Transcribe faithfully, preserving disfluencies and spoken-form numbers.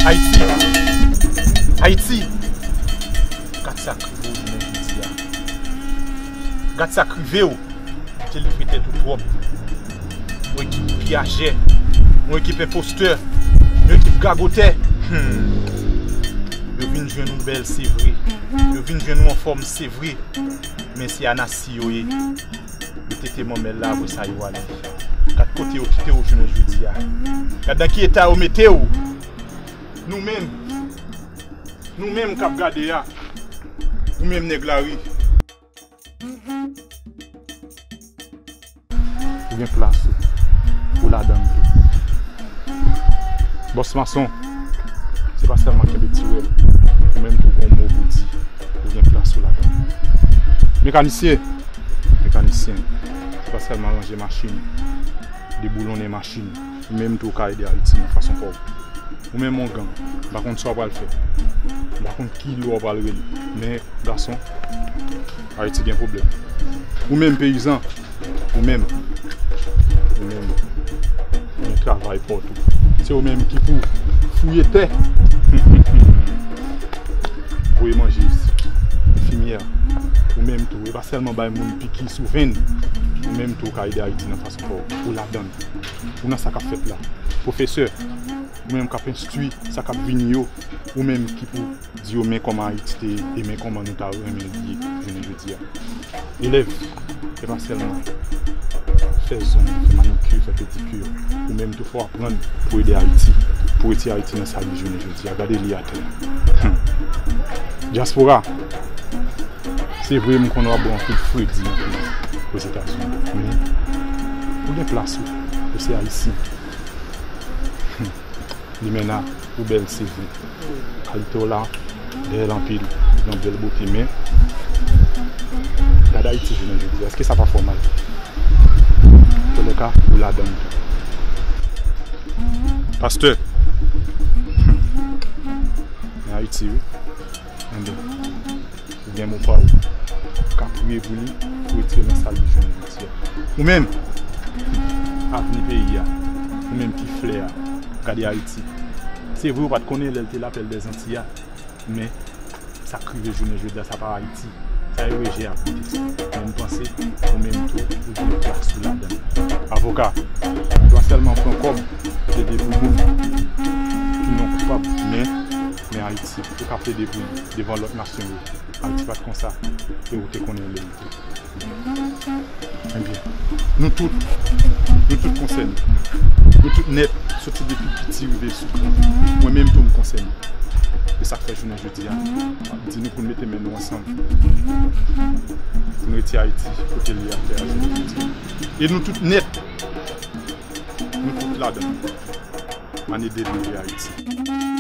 Ayiti! Ayiti! Gad sa k rive w jounen jodi a. Gad sa k rive w! Ou te livre tèt ou twòp. Yon ekip piyajè, yon ekip enpostè, yon ekip gagotè. Hmm. Yo vin jwenn ou bèl, se vre. Yo vin jwenn ou anfòm, se vre. Men se anasi yo ye. Yo tete manmèl la, apre sa yo ale. Gad kote yo kite w jounen jodi a. Gad nan ki eta yo mete w. Nou menm, nou menm k ap gade a, ou menm nèg lari. Ou gen plas ou, ou ladan l tou. Bòs mason, se pa sèlman kenbe ti wèl, ou menm tou gon mo pou di, ou gen plas ou ladan l. Mekanisyen, mekanisyen, se pa sèlman ranje machin, deboulonnen machin, ou menm tou ou ka ede Ayiti nan fason pa w. Ou menm ongan, m pa konn sa w pral fè. M pa konn ki lwa w pral rele. Men, gason, Ayiti gen pwoblèm. Ou menm peyizan, ou menm, ou menm, ou gen travay pa w tou. Se ou menm ki pou fouye tè, voye manje, enfimyè, ou menm tou. E pa sèlman bay moun piki sou venn, ou menm tou ou ka ede Ayiti nan fason pa w. Ou ladan l. Ou nan sa k ap fèt la. Pwofesè, ou menm k ap enstwi sa k ap vini yo, ou menm ki pou di yo men kòman Ayiti te ye e men kòman nou ta renmen li ye jounen jodi a. Elèv, se pa sèlman fè zong, fè manikir, fè pedikir. Ou menm tou fò w aprann pou ede Ayiti, pou retire Ayiti nan sa li jounen jodi a. Gade li atè. Hmm. Dyaspora, se vre m konnen w ap bwè anpil fredi anpil Ozetazini, men ou gen plas ou, ou se Ayisyen. Hmm. Limena, ou bèl, se vre. Kalite w la bèl anpil, yon bèl bote, men gade Ayiti jounen jodi a, èske sa pa fè w mal? Antouka, ou ladan l tou. Pastè, hmm, men Ayiti, wi. Enben, ou gen mo pa w. Ou ka priye pou li, pou retire nan sa l ye jounen jodi a. Ou menm, avni peyi a, ou menm ki flè a, gade Ayiti. Se vre, ou pa t konnen lè l te Lapèl dèzanti a, men sa k rive jounen jodi a, sa pa Ayiti. Sa e rejè a pou tèks la. Men m panse, ou menm tou, ou gen plas ou ladan l. Avoka, ou pa sèlman pran kòb, plede pou moun ki non koupab, men, men Ayiti, ou ka plede pou li devan lòt nasyon yo. Ayiti pa t konsa, e ou te konnen lè l te. Ebyen, nou tout, nou tout konsène. Nou tout nèt, soti depi piti rive sou gran. Mwen menm tou m konsène. E sa k fè jounen jodi a, m ap di nou pou n mete men nou ansanm. Pou n retire Ayiti kote l ye atè a jounen jodi a. E nou tout nèt, nou tout ladan. Ann ede nou ede Ayiti.